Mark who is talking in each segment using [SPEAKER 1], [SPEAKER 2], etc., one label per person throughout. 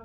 [SPEAKER 1] A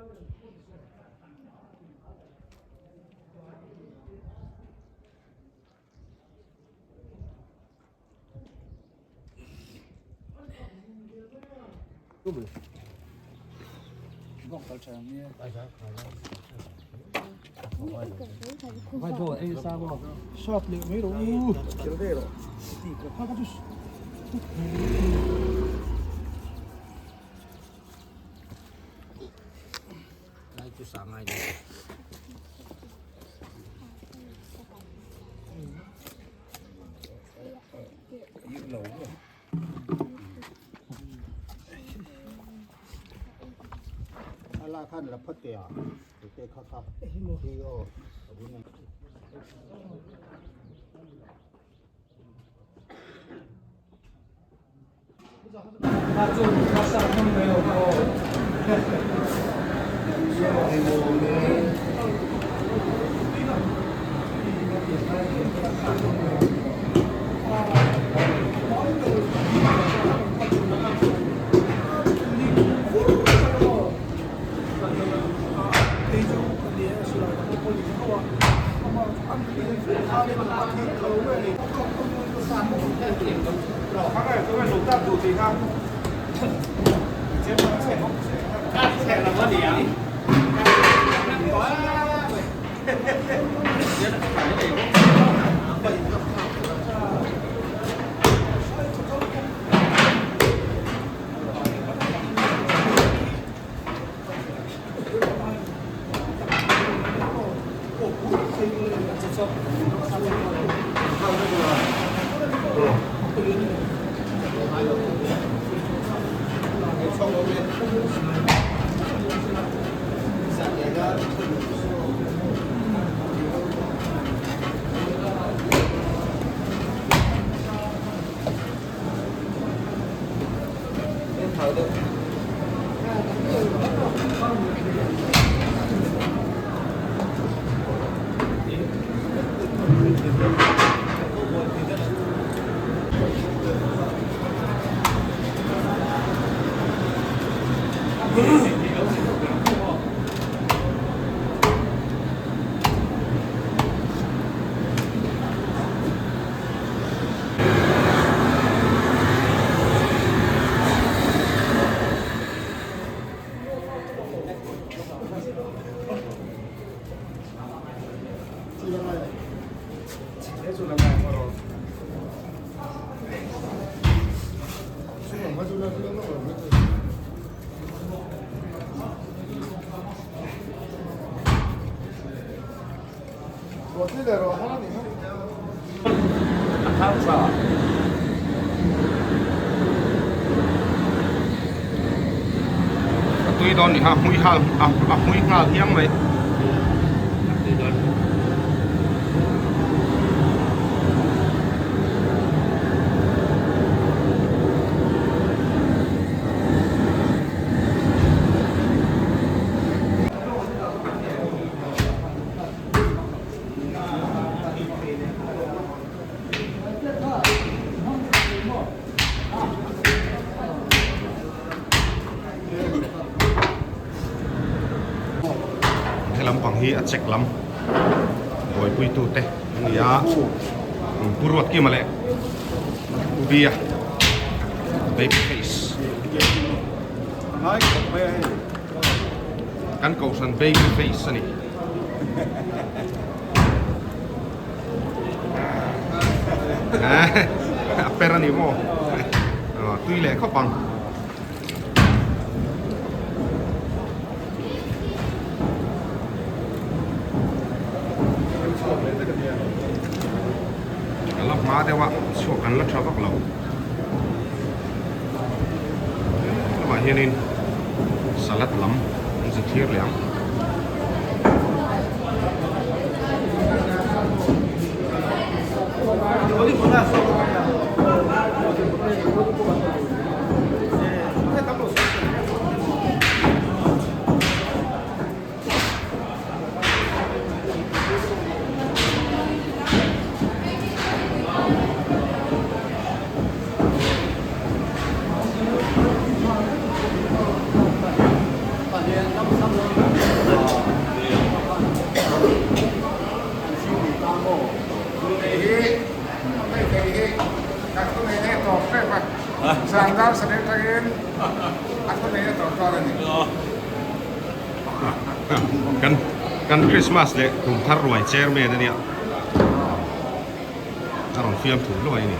[SPEAKER 1] tui dawn ni kha a hmui nghal a hmui nghal hiang mai. He lampang hi a chek lam buaipui tu te a ni a Pu Ruatkima leh Pu Bia baby face kan kohhran baby face a ni. A per a ni maw tui leh khawp ang. A la hma deuh a chhuak an la tha vak lo lamah hianin salad lam an zir thlir leh ang.
[SPEAKER 2] Zan dar sarih atangin a thu neih a tawp dawn a ni.
[SPEAKER 1] Kan kan Christmas leh kum thar ruai chairman a nia. A rawn fiam thu hluai a ni.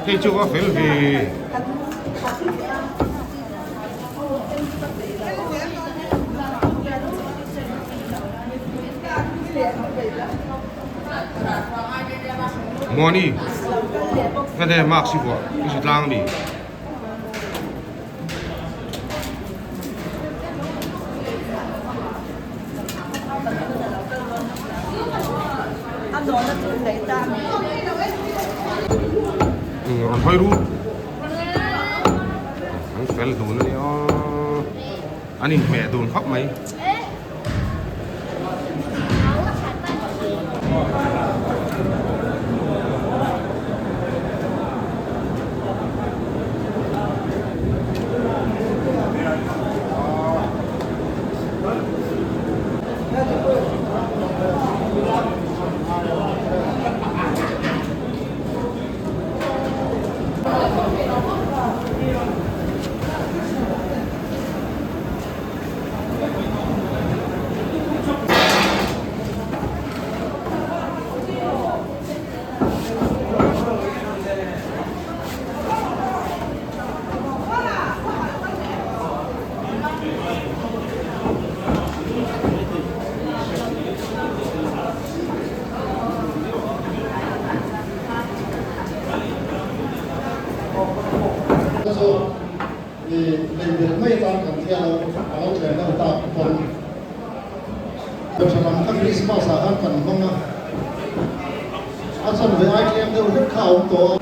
[SPEAKER 1] Hei chu a fel ve. Muani, hete mark si vuah i si tlang a mi. Rawn hawi ru. An fel dun a nia. An inhmeh dun khawp mai.
[SPEAKER 3] I lei belh mai atan kan thia lo a lo thlen deuh tak pawn tha lam kha Christmas ah khan kan hmang a, a chanve ai tlem deuh hlek kha a awm tawh a.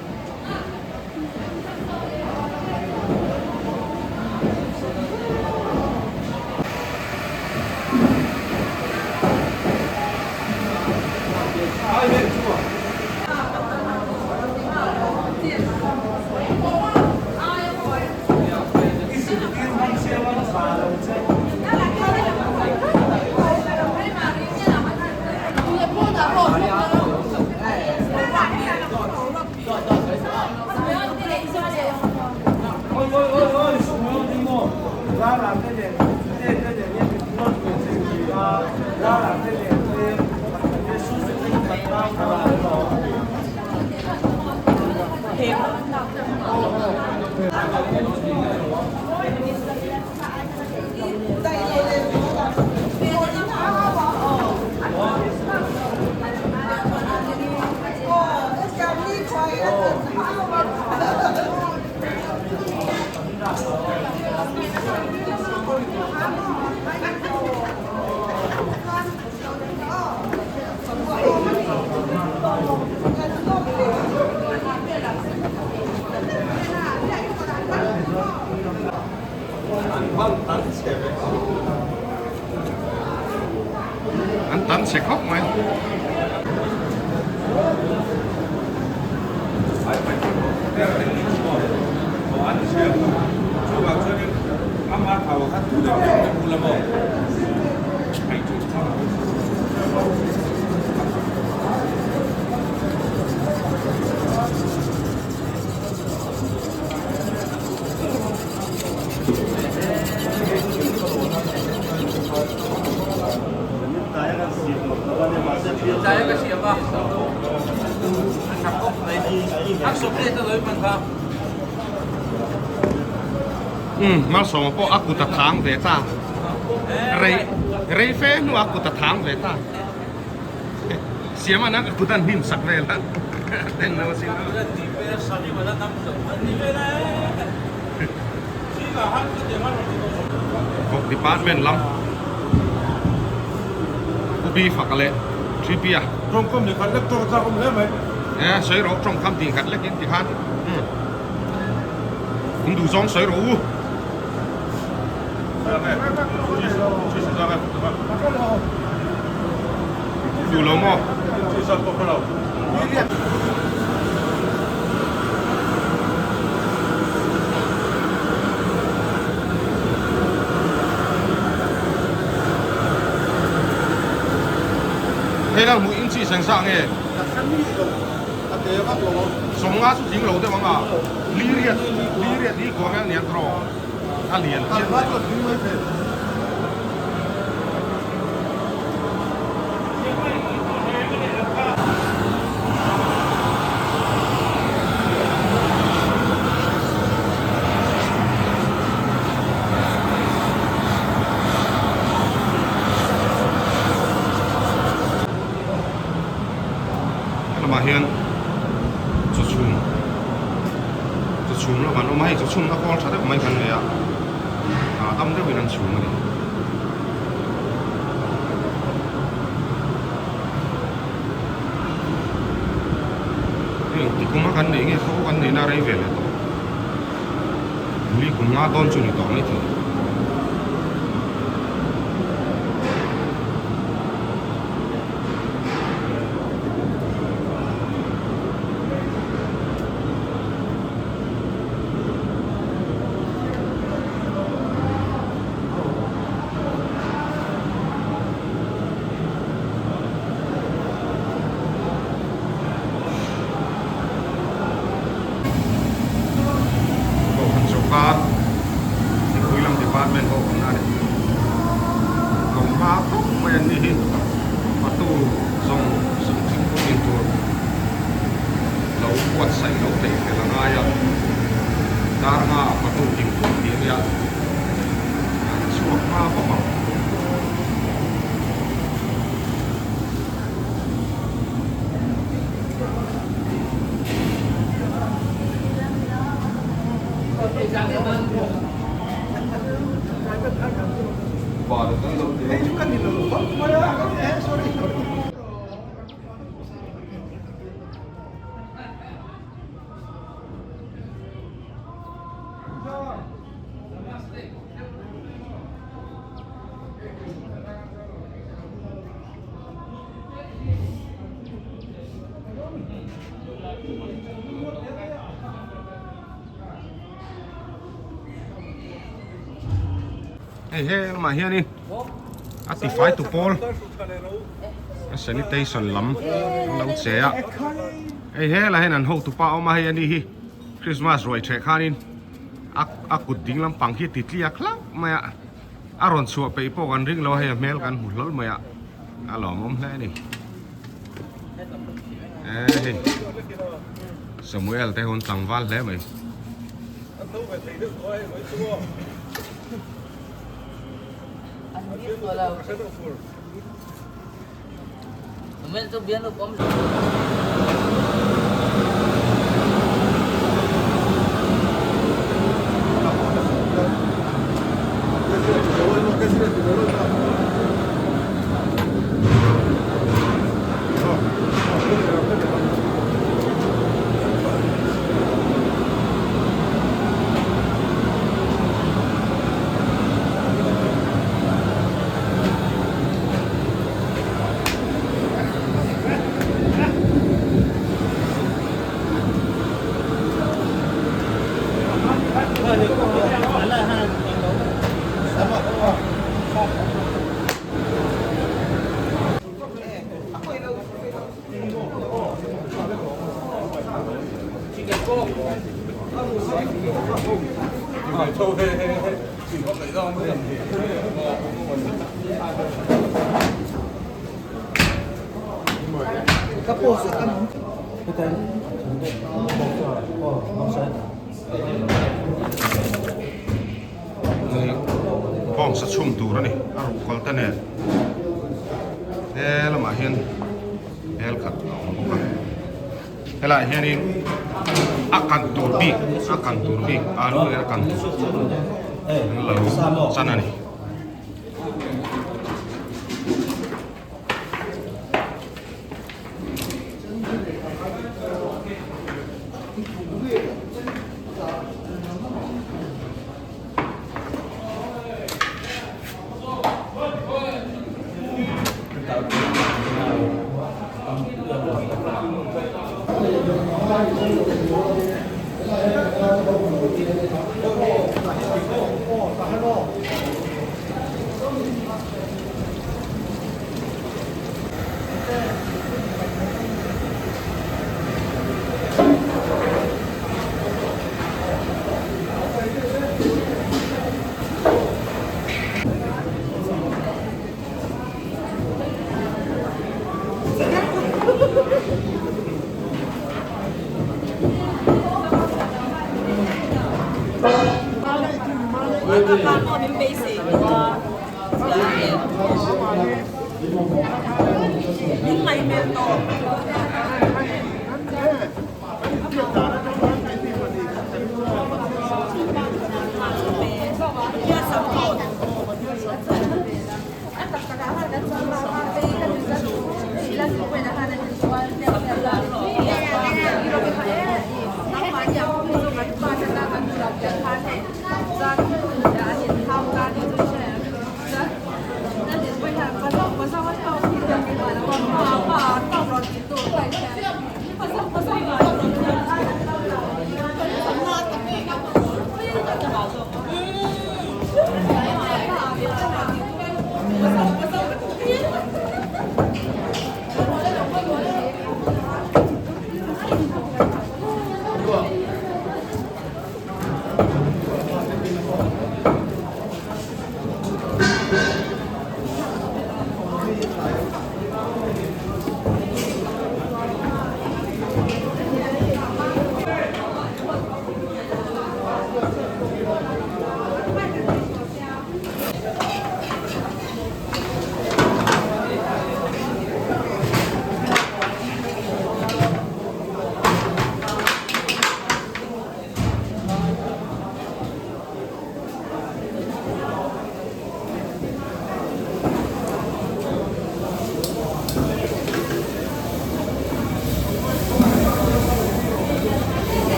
[SPEAKER 1] An tan chhe khawp mai. Umm Malsawma pawh a kut a thang ve ta rei rei fe hnuah a kut a thang ve ta Siama nang ka kut an hnim sak vel a ten lo asin Vawk department lam Pu Bi fak leh Tripia
[SPEAKER 2] Tawngkam ni khat lek tawk a chak awm hle mai.
[SPEAKER 1] E sawi rawh tawngkam tih khat lek in ti khan umm in duh zawng sawi rawh u. duh lo maw? Hei la hmuh inchi seng sa nge? Sawmnga chu tling lo deuh ang a, li riat li riat hi kawng hian lian tawh a lian chiang mai. Helamah hian chaw chhum chaw chhum lam an awm a hei chaw chhumna kawl tha deuh mai kan nei a ah dam deuhin an chhum a ni. Heng tikuma kan neih nge khaw kan neihna rei ve leh tawh li kum nga dawn chu ni tawh maithei. Kohhran sawrkar mipui lam department ho awmna a ni. Lo hma khawp mai an nih hi fatu zawng zawng thingpui in tur lo buatsaih lo peih fel a ngai a, dar nga a fatu ding tur tih a nia, an chhuak hma bawk ang. Hei he lamah hianin a tifai tu pawl a sanitation lam an lo che a hei helai hian an hotupa a awm a hei ani hi Christmas ruai ṭheh khanin a kut ding lampang khi a ti tliak hlauh mai a. A rawn chhuah peih pawh kan ring lo a, hei a hmel kan hmu hlawl mai a, a lawmawm hle a ni. Ee hei Samuel te hun tlangval hle mai. Bawngsa chhum tur a ni a ruhkawl te nen he lamah hian bel khat a awm bawk a helaiah hianin a kan tur bik a kan tur bik alu leh a kan tur an lo chan a ni.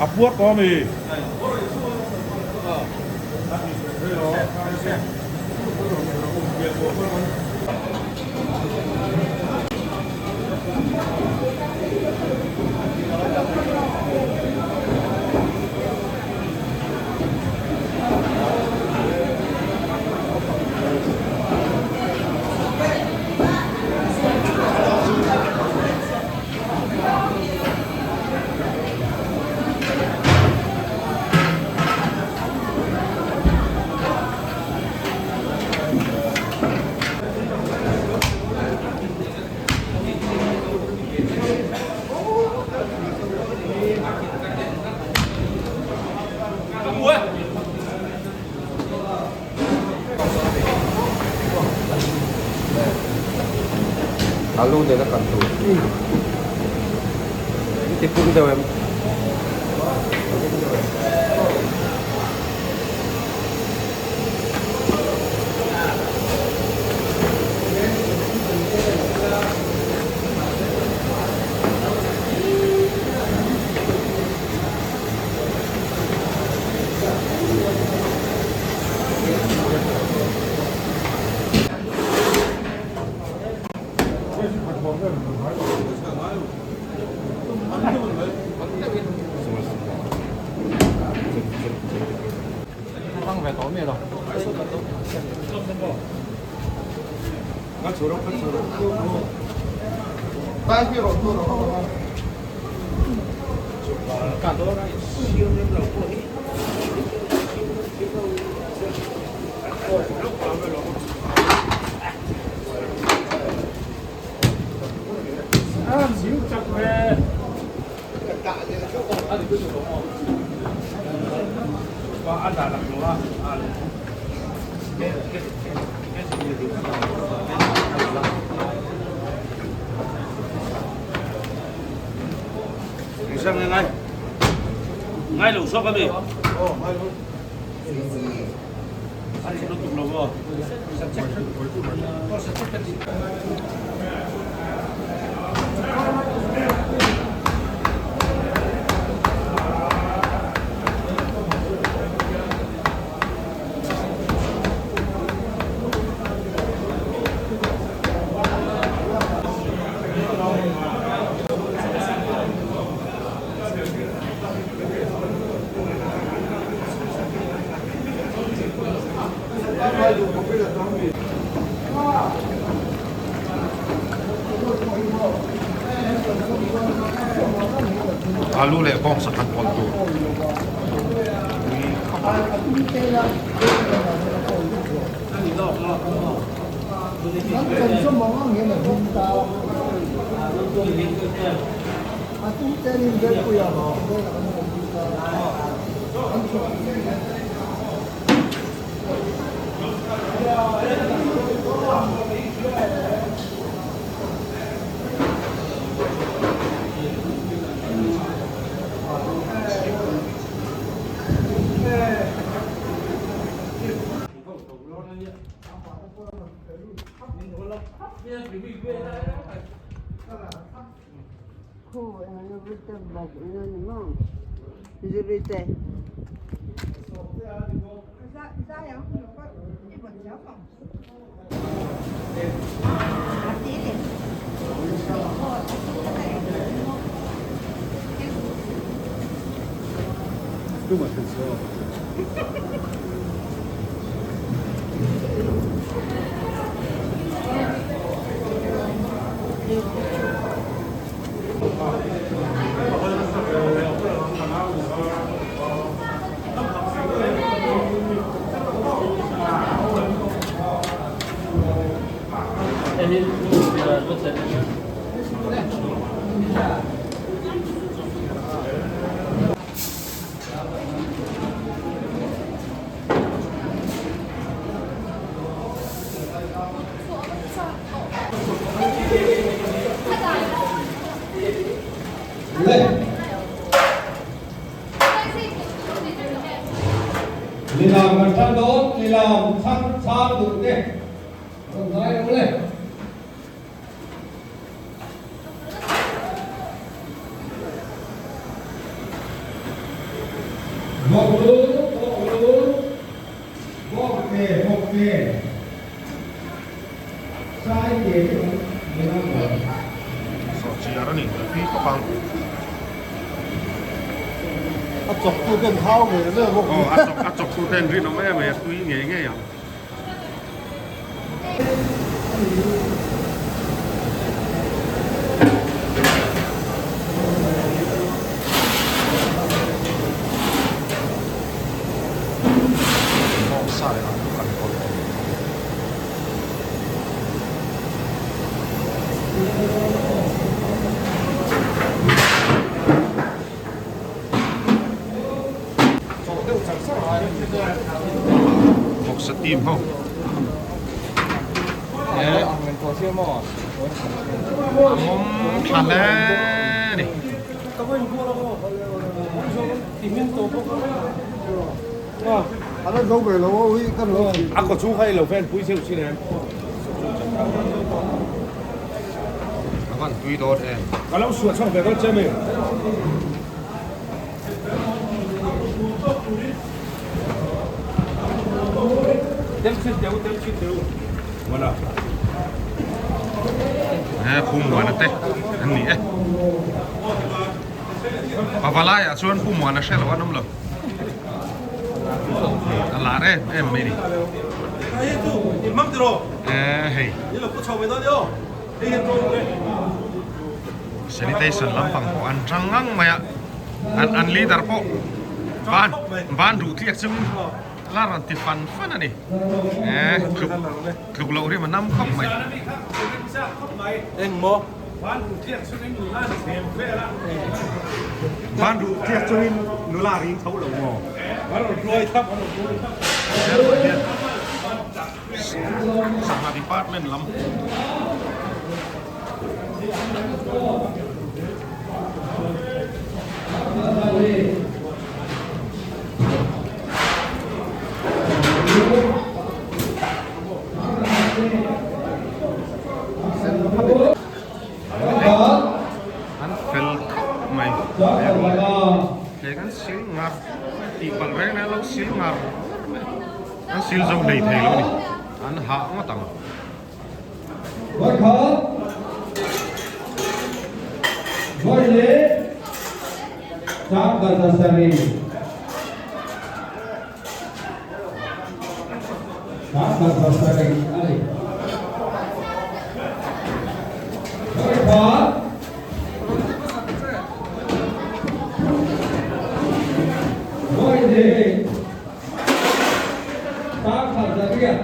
[SPEAKER 1] A puar tawh a mi? Alu nena kan tur i ti pung deuh em? Alu leh bawngsa khan pawlh tur tui khawp a.
[SPEAKER 4] Lilam kan tan dawn, lilam chhang chhang duh te rawn ngai lo le. Vawk lu, vawk lu, vawk ke, vawk ke, sai ke te kan lilam dawn.
[SPEAKER 1] Sawhchiar a ni, tui khawp ang.
[SPEAKER 3] A chawk tu ten hau ve ve bawk.
[SPEAKER 1] Aw, a chawk a chawk tu ten rinawm em mai a tui ngei ngei ang. Bawngsa leh alu kan pawlh tawh. Vawksa team ho a mawm tha hle a ni. A van tui dawn em. He Pu Muana te an ni e. Pavalai ah chuan Pu Muana hre lo an awm lo. A lar em em mai ni. E hei. Sanitation lampang pawh an tang ngang mai a, an an leader pawh ban ban duh tliak chung la rawn ti fan fan a ni. E tluk tluk loh rim a nam khawp mai.
[SPEAKER 2] Engmaw?
[SPEAKER 1] Ban duh tliak chungin nula ring tho lo maw? Sangha department lam. An fel khawp mai he kan sil ngar tih palh reng reng lo sil ngar mai an sil zo hlei thei lo a ni an hah ngawt ang.
[SPEAKER 4] Vawikhat, vawi leh chang Galatasaray. Sangkhat zasarih a ni. Vawikhat. Vawihnih. Sangkhat zariat.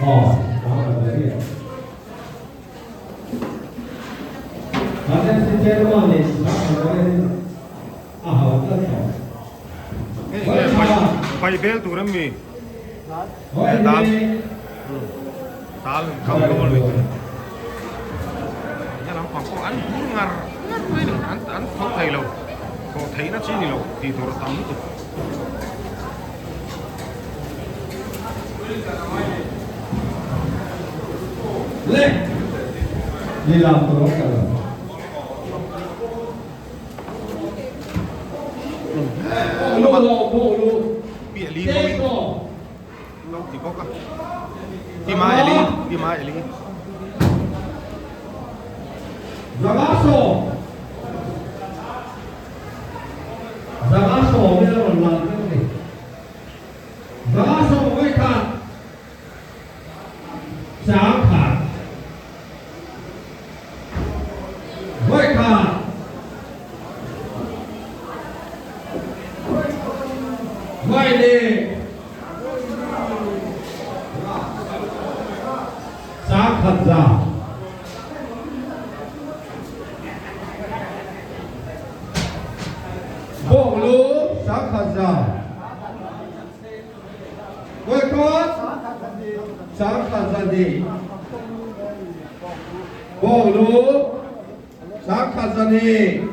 [SPEAKER 4] Aw, sangkhat zariat. Mahse chairman in sangkhat zariat in a hau tlat tawh.
[SPEAKER 1] Pai bel tur em mi? Dal dal kam dawn ni. Nya lampang pawh an bur ngar ngar mai ni an an tho thei lo. Tho thei na chi ni lo tih tur a tam lutuk.
[SPEAKER 4] Le lilam tur awm ta lo. Vawikhat Vaileh Sangkhat za. Bawklu sangkhat za. Vawikhat sangkhat za hnih. Bawklu sangkhat za hnih.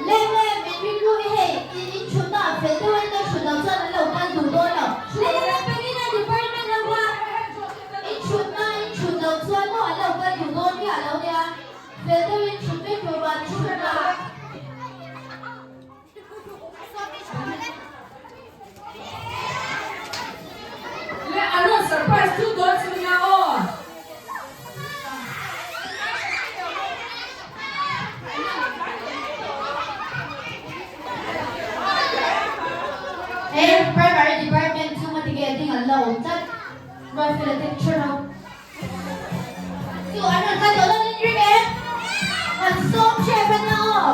[SPEAKER 5] Leng leh min rilru hi hei in in thutna ah fel deuh in ka thut lo chuan an lo kal duh dawn lo. Leng leh pengin a department lo va in thutna in thut lo chuan maw an lo kal duh dawn miah lo nia. Fel deuh in thut vek tur van thutna.
[SPEAKER 6] Le a rawn surprise thut dawn chu nia aw.
[SPEAKER 5] He Primary Department chunga tige ding an la awm tlat. Ruatfela te thu ro. Chu an rawn kal tawh dawn in ring em? Kan sawm hrep a nia aw.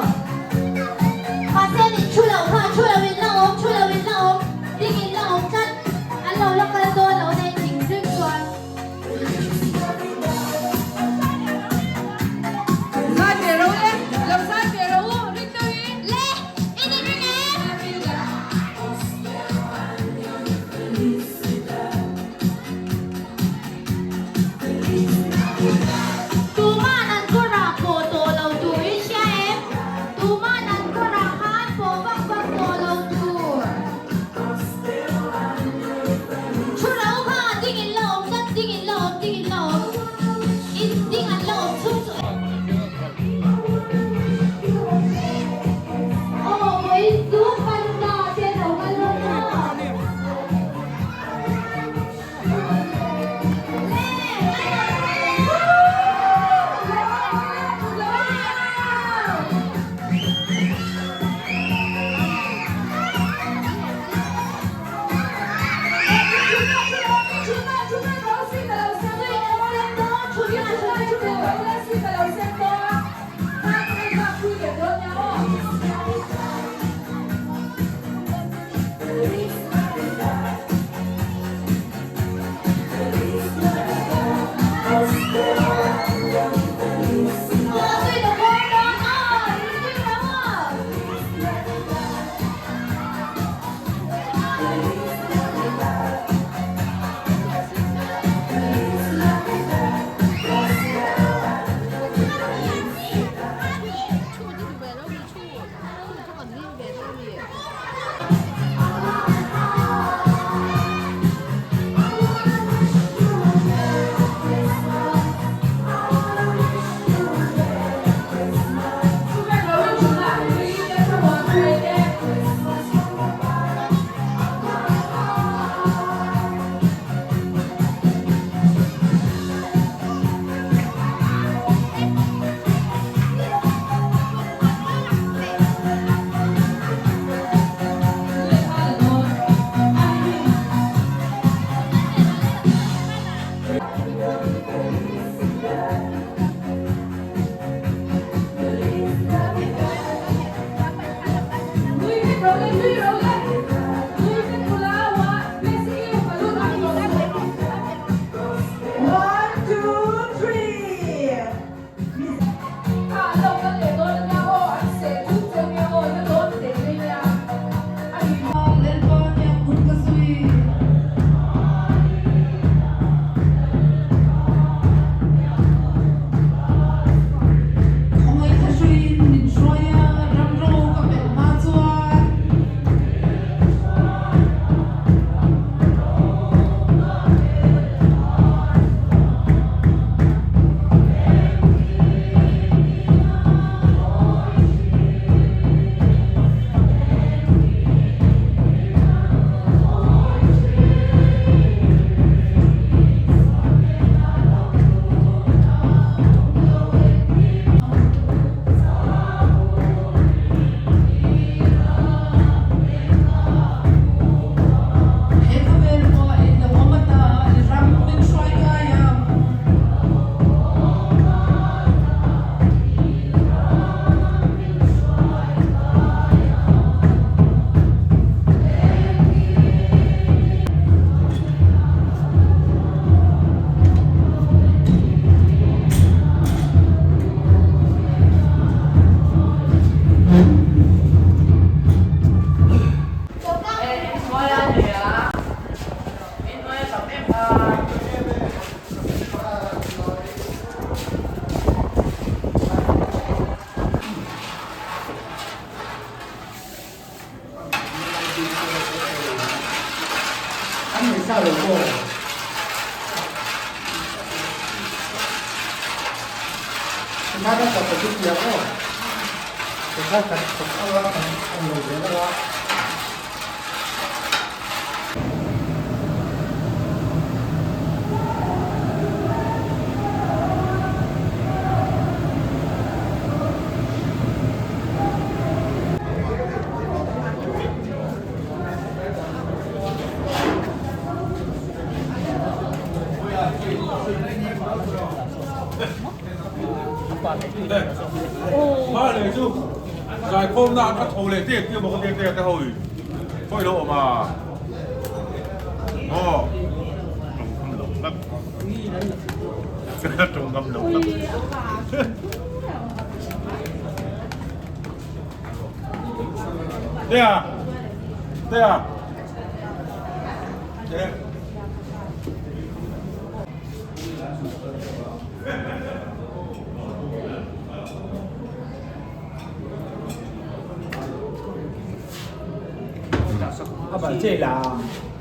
[SPEAKER 5] Mahse min thu loh kha, thu lo in la awm, thu lo in la awm, ding in la awm tlat. An lo la kal dawn lo nen ding ring chuan.
[SPEAKER 6] Zai ve ro le, lo zai ve ro u, ring deuh in.
[SPEAKER 5] Le, in in ring em? Tuman an kawrah pawh tawh lo tur i hria em? Tuman an kawrah khan pawh vak vak tawh lo tur. Thu ro kha ding in la awm tlat, ding in la awm, ding in la awm. In ding an la awm chhung chu. Aw, vawiin chu panda te lo kal dawn maw?
[SPEAKER 6] rawh le, nui rawh le, nui vek ula, one, blessing you, ka lut ang tawh suh.
[SPEAKER 7] One, two, three.
[SPEAKER 6] Kha an lo kal leh dawn ania aw, an seh thut che ania aw, na dawn teh mai nia. A ni.
[SPEAKER 7] Lalpa nia kut ka zui. Khawngaih thlahruiin min hruai a, ram ro ka pelh hma chuan. He khawvel pawh in lo awm ata i ram min hruai kai ang.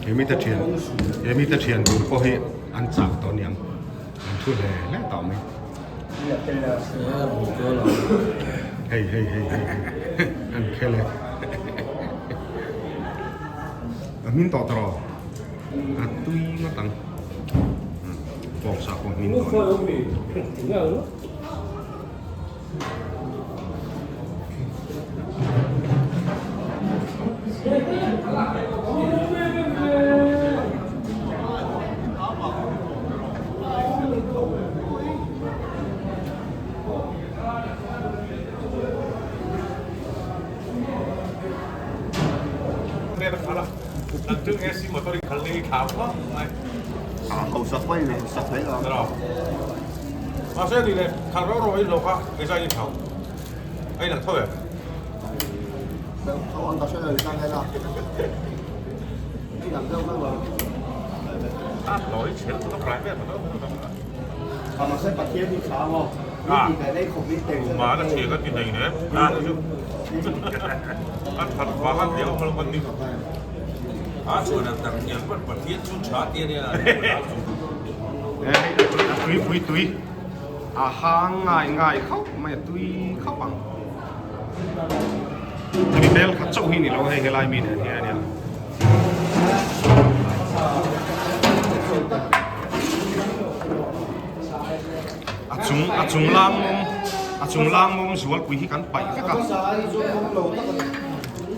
[SPEAKER 1] He mite thian he mite thian tur pawh hi an chak tawh aniang an thu hle hle tawh mai hei hei hei hei an khel e a hmin tawh tawh a tui ngawt ang bawngsa pawh hmin tawh a ni. Tuipui tui a hang ngai ngai khauh mai a tui khauh ang tui bel khat chauh hi ni lo hei helai mi nen hian a nia. A chung a chung lang mawm a chung lang mawm zualpui hi kan paih vek a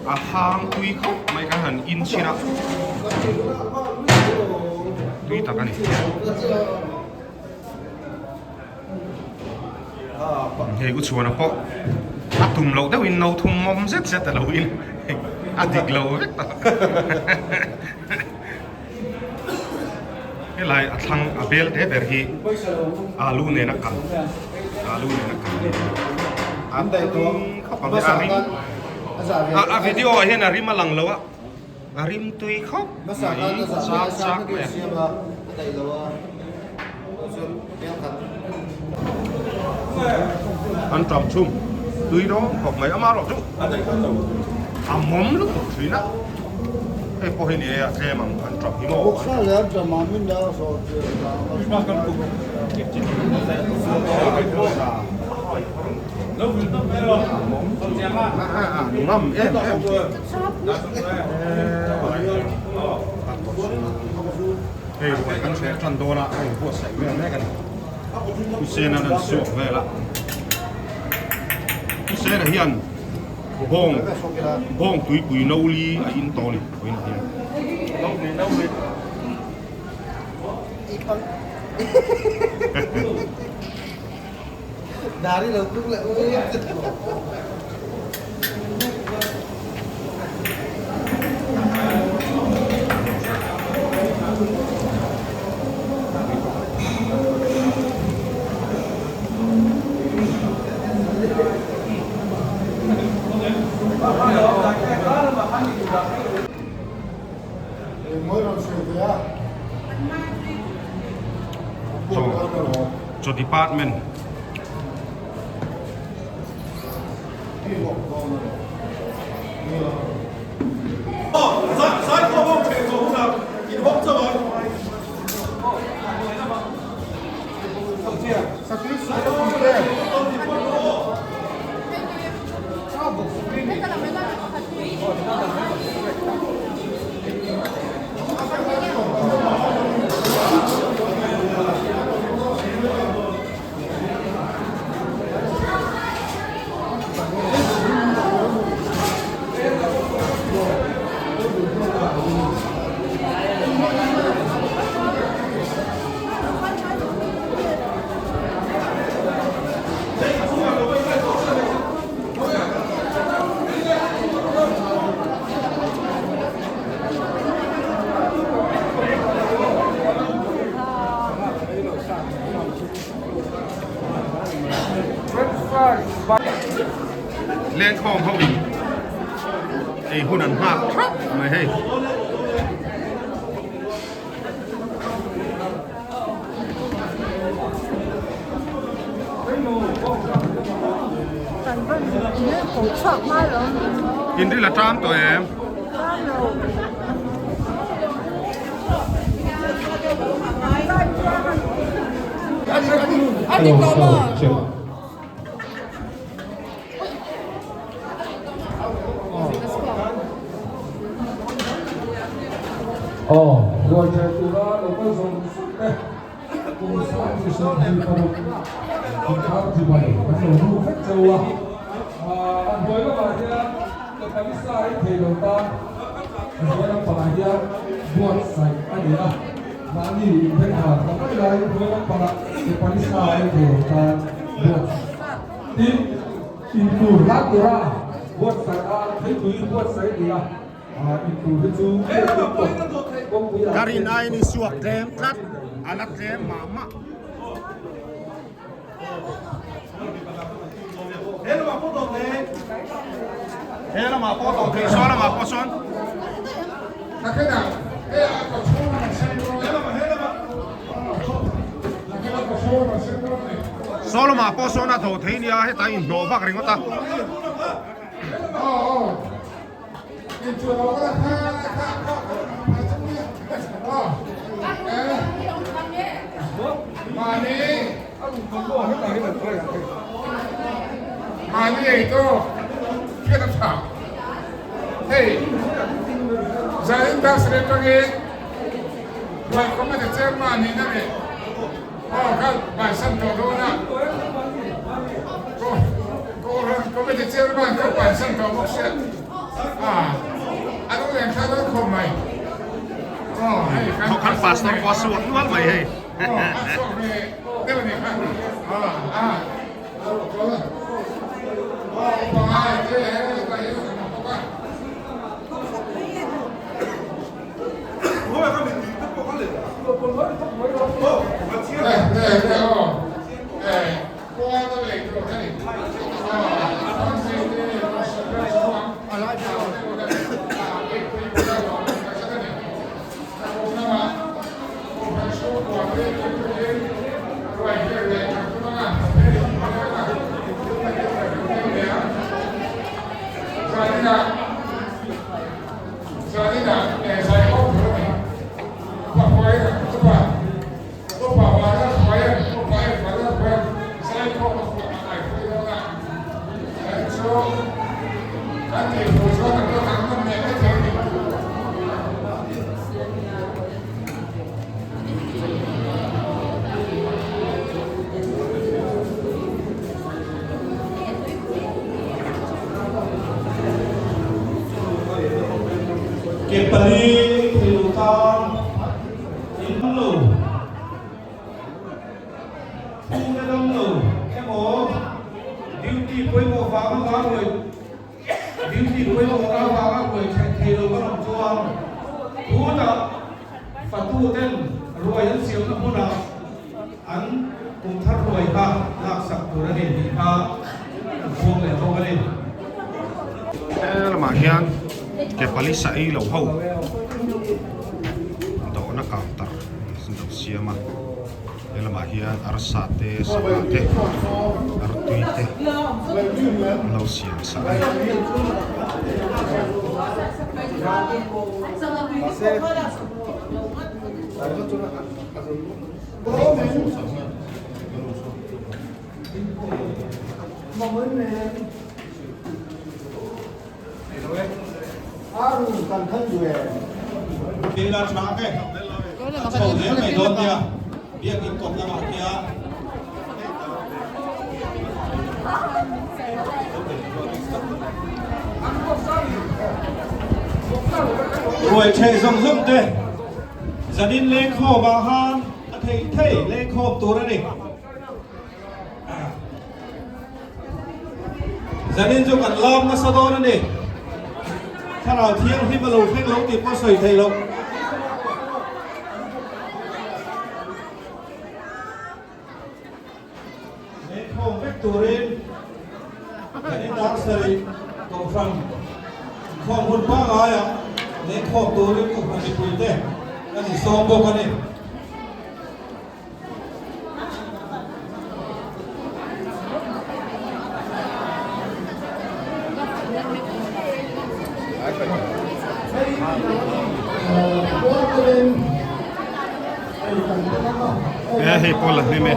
[SPEAKER 1] a hang tui khawp mai kan han in chhin a tui tak a ni. Hei u chhuana pawh a tum loh deuhin no thum mawm zet zet a lo in. A dik lo vek tawh. Helai a thlang a bel te ber hi alu nen a kal alu nen a kal a tui khawp ang a rim a video ah hian a rim a lang lo a a rim tui khawp mai chak chak mai a. An tam chhung tui dawn khawp mai amaherawh chu a mawm lutuk thin a hei pawh hi ni e a tlem ang an tam hi maw ngam em em. Hei ruai kan hre tan dawn a, a inbuatsaih vel mek a ni. Pu Sena an suak vel a. Pu Sena hian bawng bawng tuipui no li a in tawh a ni vawiinah hian. Chaw department. Lengkhawm ho in ei hun an nghak thap mai hei. In ril a ṭam tawh em?
[SPEAKER 4] Aw, ruai ṭeh tura lo kal zawng zawng te, kum 26 inkar chibai kan lo ru vek cheu a. A hnuai lamah hian Nepalisa ei thei lo tan a hnuai lampangah hian buatsaih a ni a. Mahni inbengvar ta mai laiin hnuai lampangah Nepalisa ei thei lo tan buatsaih. Tin, intur hlan tura buatsaih a, theipui buatsaih a ni a.
[SPEAKER 1] Ka rin aiin i suak tlem tlat, a la tlem mah mah. He lamah pawh tawh thei, saw lamah pawh sawn. Saw lamah pawh sawn a tho thei nia, hetah inhnawh vak ringawt a. Thawkhan pastor pawh a suak nual mai hei.
[SPEAKER 4] Ke pali thei lo tan in dam lo, chhungte dam lo emaw duty pawimawh vanga ngai ruai duty pawimawh avanga ruai theih thei lo ka rawn chuan tunah fatu ten ruai an siamna hmunah an kum thar ruai kha laksak tur a ni tih kha an phuang leh bawk a ni.
[SPEAKER 1] He lamah hian ke pali sa ei lo ho dawhna counter an lo siam a, he lamah hian arsa te sangha te artui te an lo siam sa a ni.
[SPEAKER 4] Ila tha ke a chho zel mai dawn nia biakin kawt lamah khian. Ruai theh zawng zawng te zanin lengkhawm ah khan a thei thei lengkhawm tur a ni. Zanin chu kan lam nasa dawn a ni. Thlarau Thianghlim a lo thleng lo tih pawh sawi theih loh. Lengkhawm vek turin zanin dar sarih Kohhran inkhawm hun pangaiah lengkhawm turin Kohhran mipuite kan insawm bawk a ni.
[SPEAKER 1] He hei pawh la hlim e.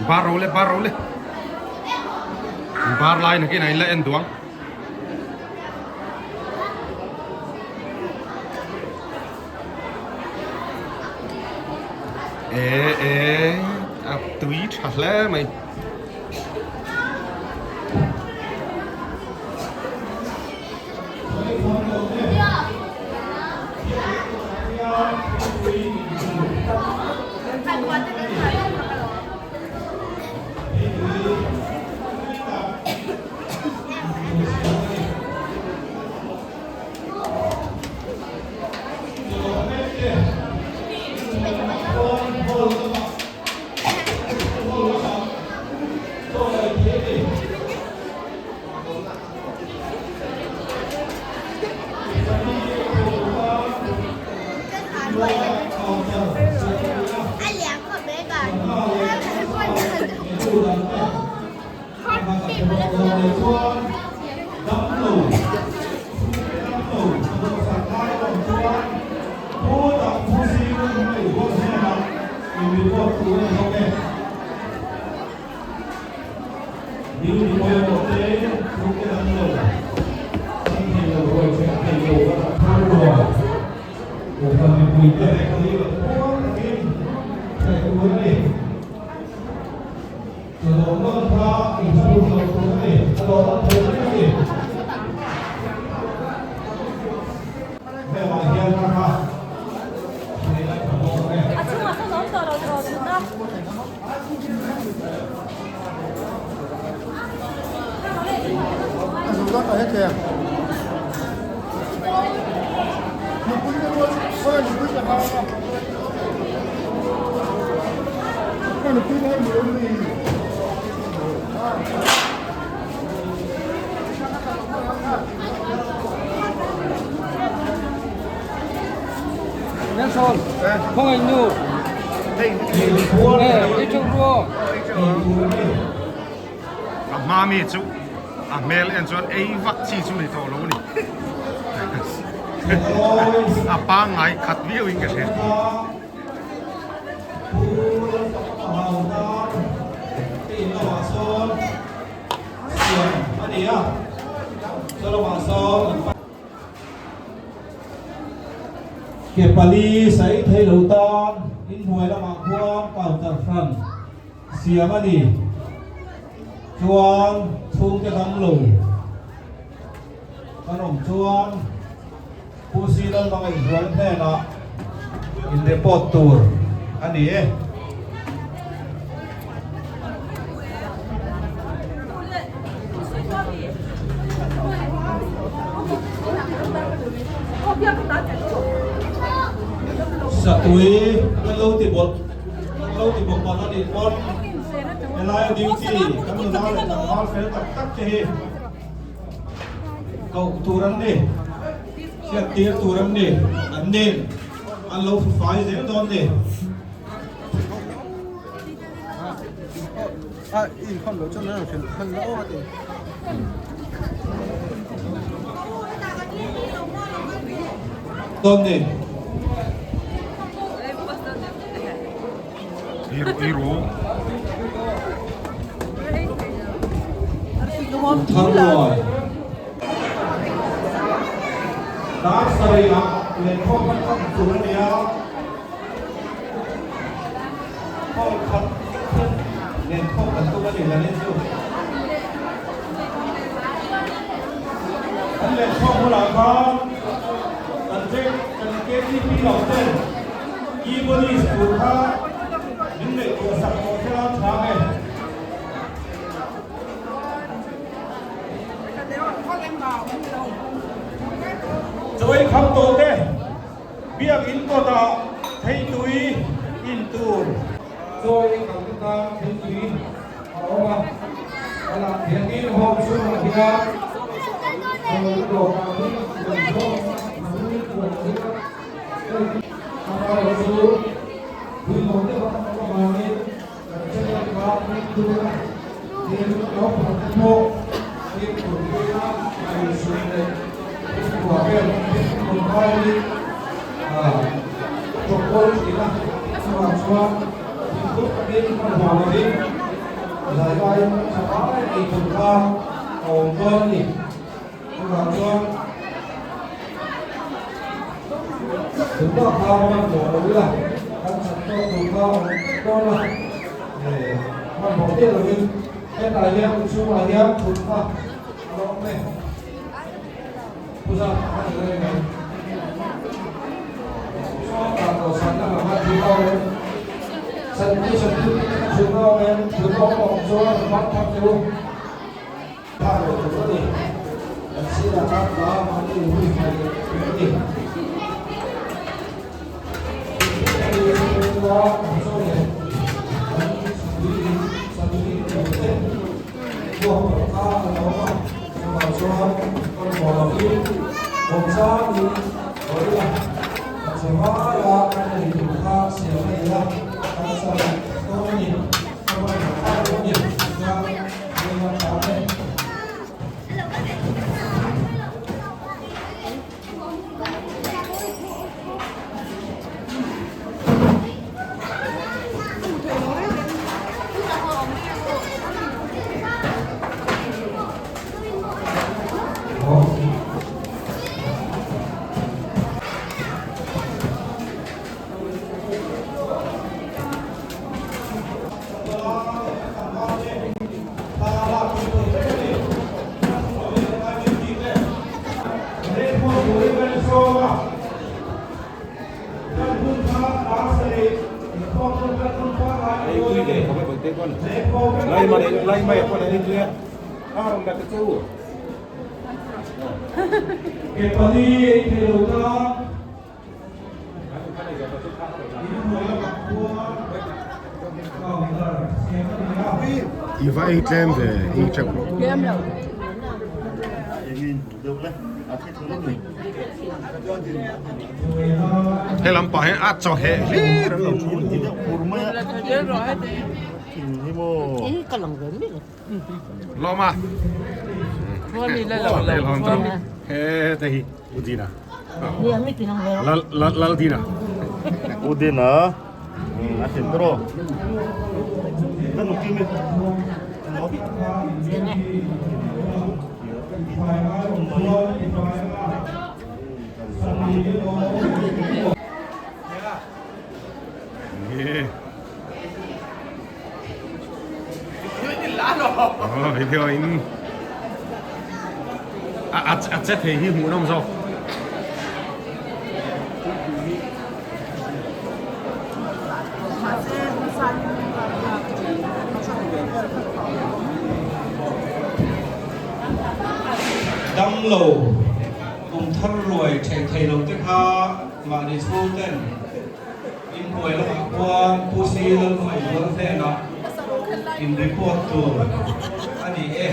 [SPEAKER 1] Bar ro le bar ro le bar lai nakin a in la en duang. E e a tui tha hle mai.
[SPEAKER 4] leh chuan damlo, chhungte damlo a dawhsan lai a awm chuan khawtah Pu Zing hmei hual hnenah in report tur a ni bawk e. Duty pawimawh te chhungte damlo an thei lo ruai ṭhen thei lo a thar ruai. Kohhran mipuite puang takin hre tur a ni. Chawlawm nawn kha inhru lo tur a ni, a lawm thei mai a ni. Hengah hian ka kha thei a tha bawk e.
[SPEAKER 8] A chungah sawn awm tawh lo tiraw thutna.
[SPEAKER 9] Nelson, khawngaih nu. Eh, i ṭeuh rua.
[SPEAKER 1] A hma mi chu a hmel en chuan ei vak chi chu ni tawh lo a ni. A pangngai khat viau in ka hria.
[SPEAKER 4] Ke pali sai thei lo tan inhnuai lamah khuan counter hran siam a ni. Chuan chhungte dang lo kan awm chuan Pu Zinalma ngaihzual hnenah in report tur a ni e. Satui kan lo ti bawlh kan lo ti bawk palh a nih pawn helaia duty kan nula leh tlangval fel tak tak te hi koh tur an ni, hriat tir tur an ni, an nen an lo fai zel dawn ni. Dawn ni. Thar ruai. Dar sarih ah lenkhawm kan khat tur a ni a. Hall khat thum lenkhawm kan tum a ni Lanin chu. Kan lenkhawm bulah khan kan kan KTP lo ten Keyboardist tur kha min ngaihtuah sak tawh thil a tha nge? Chawi kham tawh te biakinn kawtah theitui in tur. Chawi kham te tan theitui a awm a, a lah biakinn hall chhungah hian chawi dawhkan hi rawn zawm a, a hnung kuah hian Amaherawhchu chu puilo deuh a kan awm avangin kan channel kha fimkhur a, tin naupang te pawh fimkhur puia a insum leh fimkhur vel fimkhur ngaiin chawkkawl thin a, chuvang chuan fimkhur takin hmanhmawh lovin zai laiin tha vai ei tur kha a awm dawn a ni. Chuvang chuan tuna kha hmanhmawh lo ila, kan chan tawk tur kha a awm vek dawn a, hmanhmawh miah lovin hetah hian inchhungah hian thutna a la awm e. Pu Zat a ni reng mai. Sawtah dawhsan lamah khan thutna a awm em? Sanitation duty te kha thutna a awm em? Thutna awm a awm chuan ban thar teh u. Tha lo tur a ni. Kan sinah khan hla mahni hui fai leh tur a ni.
[SPEAKER 1] I va ei tlem ve ei teuh rawh.
[SPEAKER 8] Tlem lo.
[SPEAKER 1] He lampang hi a chaw heh hlir an lo thu. Lawm a. He te hi Udina. Lal Lal Dina.
[SPEAKER 3] Udina. A hlim tawh rawh. Kan nu kim i.
[SPEAKER 1] Aw video in a a che thei hi hmuh nawm zawk.
[SPEAKER 4] Damlo kum thar ruai theih thei lo te kha mahni chhung ten Inbuai lamah khuan Pu Si Lalhmaizual hnenah in report tur a ni e.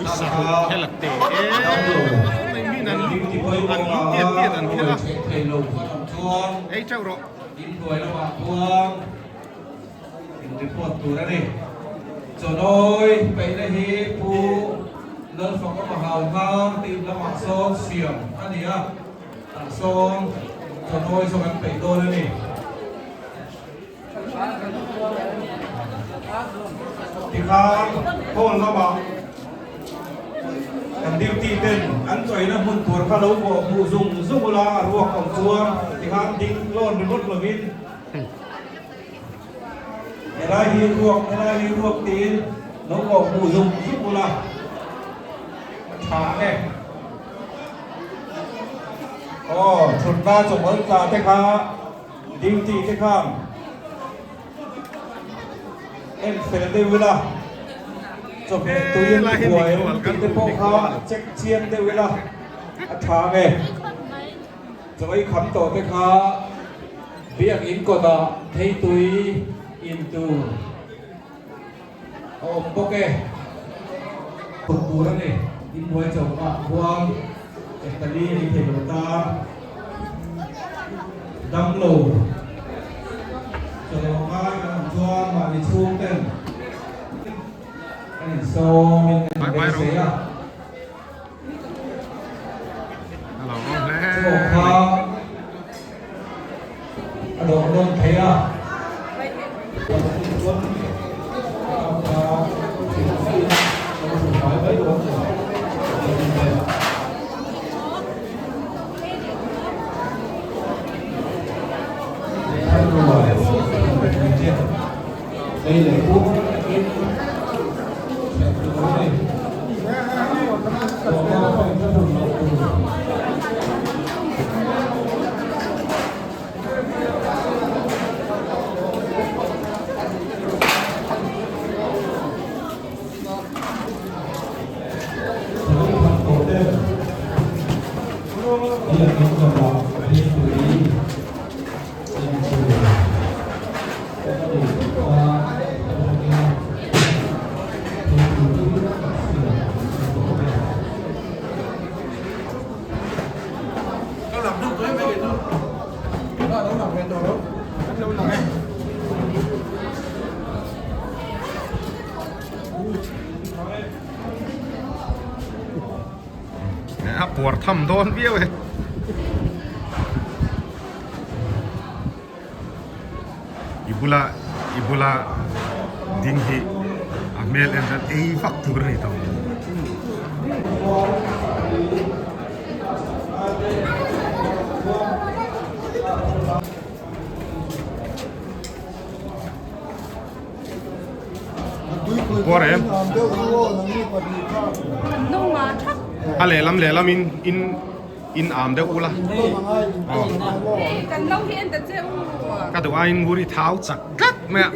[SPEAKER 4] Tah kha damlo duty pawimawh vanga ruai theih thei lo kan awm chuan inbuai lamah khuan in report tur a ni. Chawnawi peihna hi Pu Lalfakawma Hauhnar tih lamah sawn siam a ni a. Tah sawn chawhnawi zawk an peih dawn a ni. Tikhan hall lamah kan duty ten an chawina hmun tur kha lo bawh hmuh zung zung ula a ruak awm chuan tikhan ding lawn ringawt lovin helai hi ruak helai hi ruak tiin lo bawh hmuh zung zung ula a tha ang e. Aw thutna chawhmawlh tla te kha duty te khan en fel deuh ila chawhmeh tui an ti buai em tih te pawh kha check chiang deuh ila a tha nge chaw ei kham tawh te kha biak in kawtah thei tui in tur A awm bawk e. Kut tur a ni. Inbuai choka khuan Ekali ei thei lo tan damlo chawlh ngai kan awm chuan mahni chhung ten kan insawm in kan inbeisei a. Chawk kha a dawh nawn thei a.
[SPEAKER 1] A puar tham dawn viau e. I bula i bula ding hi a hmel en chuan ei vak tur a ni tawh. Puar em? A lehlam lehlam in in in am deuh ula. Ka duh aiin ngur i thau chak tlat mai a.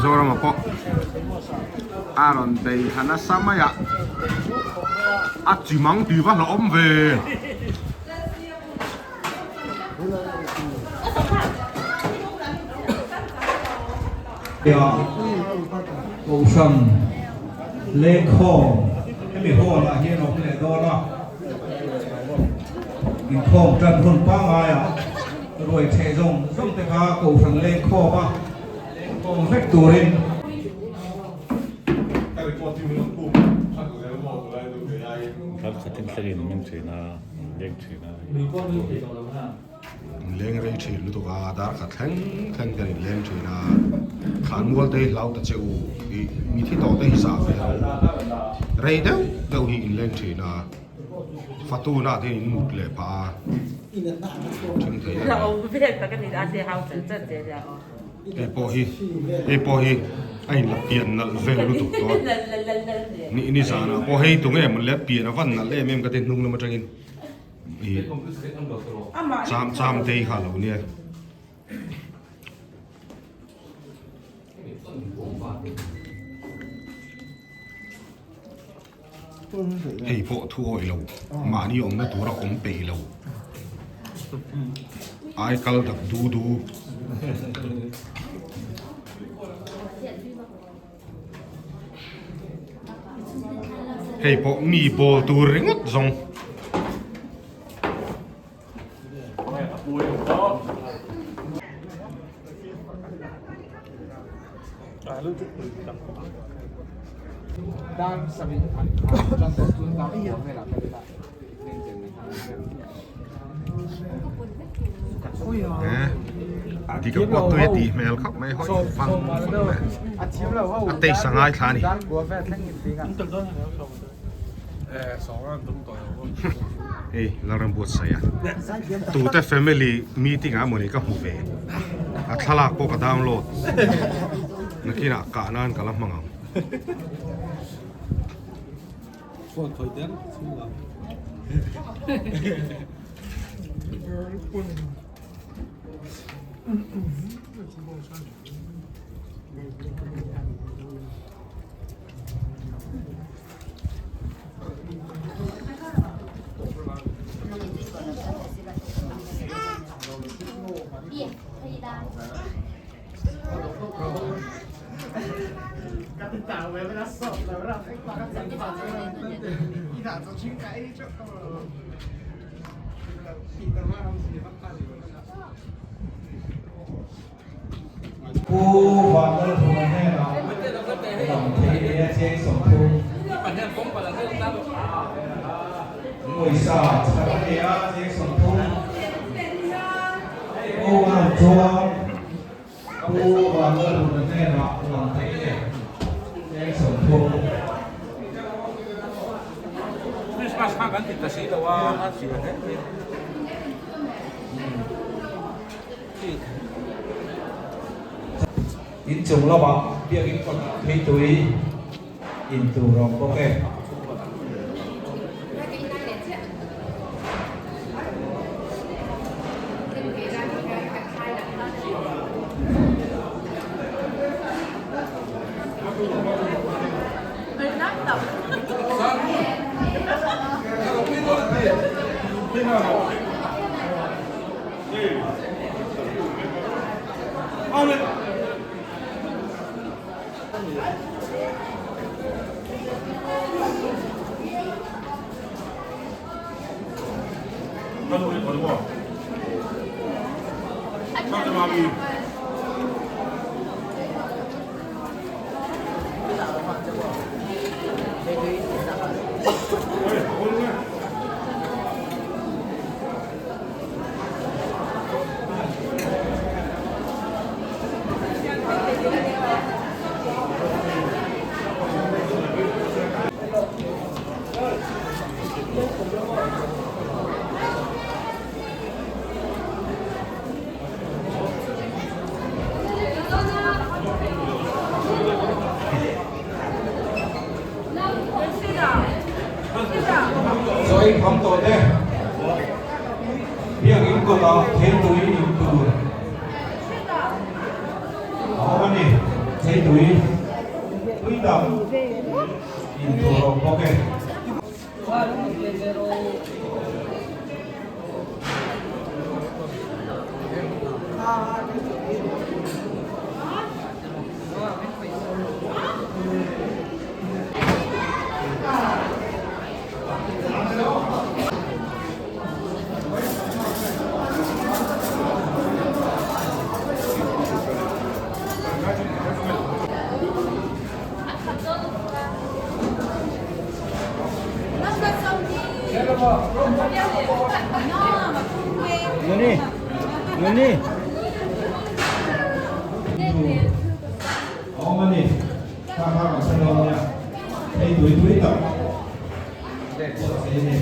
[SPEAKER 1] Zorama pawh a rawn bei thla nasa mai a, a chi mang tih va hlauhawm ve.
[SPEAKER 4] Kohhran lengkhawm hemi hall ah hian a awm leh dawn a, inkhawm tan hun pangaiah ruai theh zawng zawng te kha Kohhran lengkhawm a lengkhawm vek turin.
[SPEAKER 1] Inleng rei thin lutuk a, dar khat thleng thleng hian inleng thin a, thlan mual te hi hlau ta che u ih mithi tawh te hi zah ve rawh u, rei deuh deuh hi inleng thin a, fatuna te hian in mut leh phah a, then thei a ni. Hei pawh hi hei pawh hi a inla pian nalh vel lutuk tawh a, ni ni zanah pawh hei tunge maw le pian a van nalh em em ka ti hnung lam atangin. Cham cham te hi kha lo nia. Hei pawh thu awih lo, mahni awmna tura awm peih lo. Ai kal dak du du. Hei pawh mi bawl tur ringawt zawng. Dika pawh tui a tih hmel khawp mai hawi vang vang mai a taste a ngaithla a ni. Hei Lalrambuatsaia tute family meeting ah mawni ka hmu ve a thlalak pawh ka download nakinah kah nan ka la hmang ang.
[SPEAKER 10] Pu Vanlalhuma hnenah lam thei leh a cheng 30 Mawisa chhar a nei a cheng 30 Pu Vanchuang Pu Vanlalhuma hnenah lam thei leh cheng 30.
[SPEAKER 11] Christmas kha kan ti ta si lo a, a zia hle mai.
[SPEAKER 10] Inchung lamah biakin kawtah phei tui in tur a awm bawk e. Chaw ei kham tawh te biakin kawtah theitui in tur a awm a ni. Theitui tui dang in tur a awm bawk e. A awm a ni. Kha kha kan hre dawn nia. Hei tui tui tak buatsaih a ni.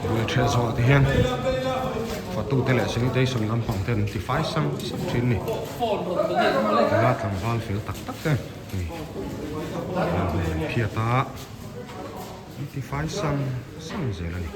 [SPEAKER 1] Bul ṭhiah zawhah te hian fatute leh sanitation lampang te an tifai sang sang ṭhin a ni. Nula tlangval fel tak tak te hei an phiat a an tifai sang sang zel a ni.